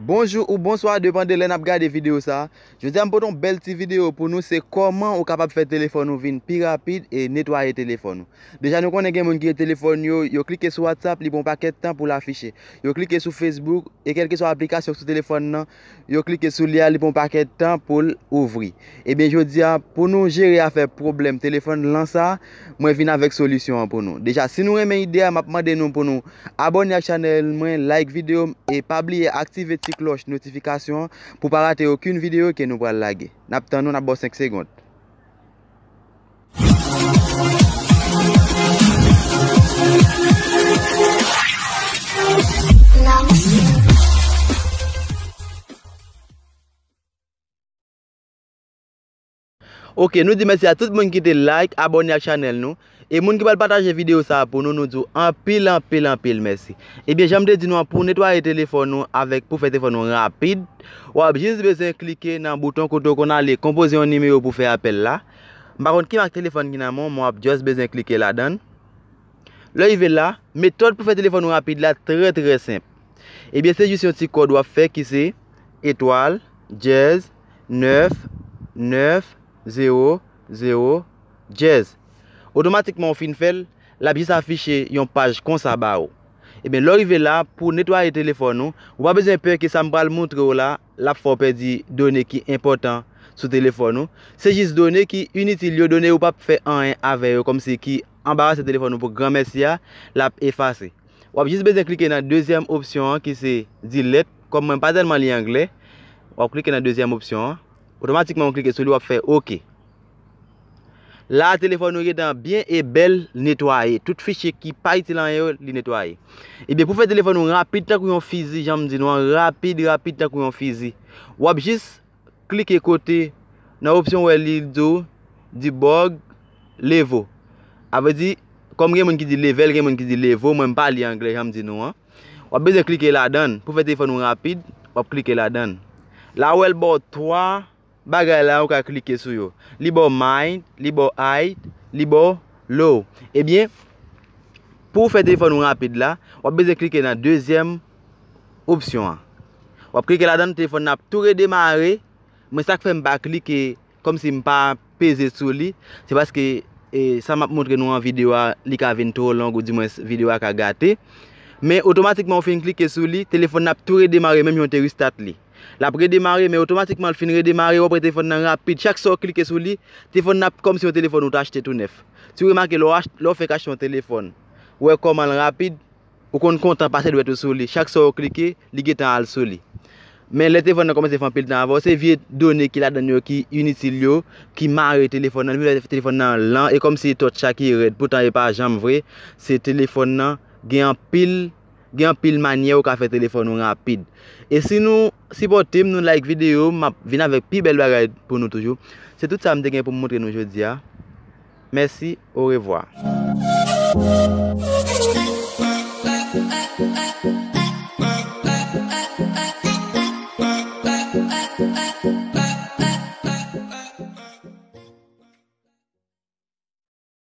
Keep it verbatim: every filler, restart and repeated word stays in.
Bonjou ou bonswa, depann de lè n ap gade videyo sa a. Jodi a m pote yon bèl ti videyo pou nou, se kòman ou kapab fè telefòn ou vin pi rapid e netwaye telefòn ou. Deja nou konnen gen moun ki gen telefòn yo, yo klike sou WhatsApp, li pran yon pakèt tan pou l afiche. Yo klike sou Facebook, e kèlkeswa aplikasyon sou telefòn nan, yo klike sou li a, li pran yon pakèt tan pou l ouvri. Ebyen, jodi a, pou nou jere afè pwoblèm telefòn lan sa, mwen vin avèk solisyon an pou nou. Deja, si nou renmen ide a, m ap mande nou pou nou abòne ak chanèl mwen, like videyo m, e pa bliye aktive ti klòch notifikasyon an pou pa rate okenn videyo ke nou pral lage. N ap tann ou, n ap ba w senk segonn. Ok, nou di mèsi a tout moun ki te like, abòne ak chanèl nou. E moun ki pral pataje videyo sa a pou nou, nou di w anpil, anpil, anpil mèsi. Ebyen, jan m te di nou an, pou netwaye telefòn ou avèk, pou fè telefòn ou rapid, w ap jis bezwen klike nan bouton kote w konn ale konpoze yon nimewo pou fè apèl la. M pa konn ki mak telefòn ki nan men w, men w ap just bezwen klike ladan l. Lè w rive la, metòd pou fè telefòn ou rapid la trè, trè senp. Ebyen, se jis yon ti kòd w ap fè ki se etwal, dyèz, nèf, nèf, zewo, zewo, dyèz. Otomatikman, w fin fè l, l ap jis afiche yon paj konsa ba ou. Ebyen, lè w rive la, pou netwaye telefòn ou, ou pa bezwen pè ke sa m pral montre w la, l ap fè w pèdi done ki enpòtan sou telefòn ou. Se jis done ki initil yo, done ou p ap fè anyen avè yo, kòmsi ki anbarase telefòn ou pou granmèsi a, l ap efase. W ap jis bezwen klike nan dezyèm opsyon an ki se delete. Kòm mwen pa tèlman li anglè, w ap klike nan dezyèm opsyon an. Otomatikman, w klike sou li, w ap fè ok. La, telefòn ou gentan byen e bèl netwaye. Tout fichye ki pa itil anyen yo, li netwaye. Ebyen, pou fè telefòn ou rapid tankou yon fizi, jan m di nou an, rapid, rapid tankou yon fizi, w ap jis klike kote nan opsyon wè li di w debug level. A vle di, kòm gen moun ki di level, gen moun ki di level, mwen m pa li anglè, jan m di nou an. W ap bezwen klike ladan l. Pou fè telefòn ou rapid, w ap klike ladan l. La, w wè l ba w twa bagay la, ou ka klike sou yo. Li ba w mild, li ba w high, li ba w low. Ebyen, pou w fè telefòn ou rapid la, w ap bezwen klike nan dezyèm opsyon an. W ap klike ladan l, telefòn nan ap tou redemare. Mwen, sa k fè m pa klike, kòmsi m pa peze sou li, se paske, e, sa m ap montre nou an videyo a, li ka vin twò long, oudimwens videyo a ka gate. Men otomatikman, ou fin klike sou li, telefòn nan ap tou redemare, menm jan w te restart li. L ap redemare, men otomatikman, l fin redemare, w ap wè telefòn nan rapid. Chak sa w klike sou li, telefòn nan ap kòmsi yon telefòn ou t achte tou nèf. Si w remake, lè w ach-, lè w fèk achte yon telefòn, ou wè kòman l rapid, ou konn kontan pase dwèt ou sou li. Chak sa w klike, li gentan al sou li. Men lè telefòn nan kòmanse fè anpil tan avè w, se vye done ki ladan l yo ki initil yo, ki mare telefòn nan, li fè telefòn nan lan, e kòmsi touch la ki rèd, poutan e pa janm vre, se telefòn nan, gen anpil, gen anpil manyè ou ka fè telefòn ou rapid. E si nou sipòte m, nou like videyo, m ap vin avèk pi bèl bagay pou nou toujou. Se tout sa m te gen pou m montre nou jodi a. Mèsi, orevwa.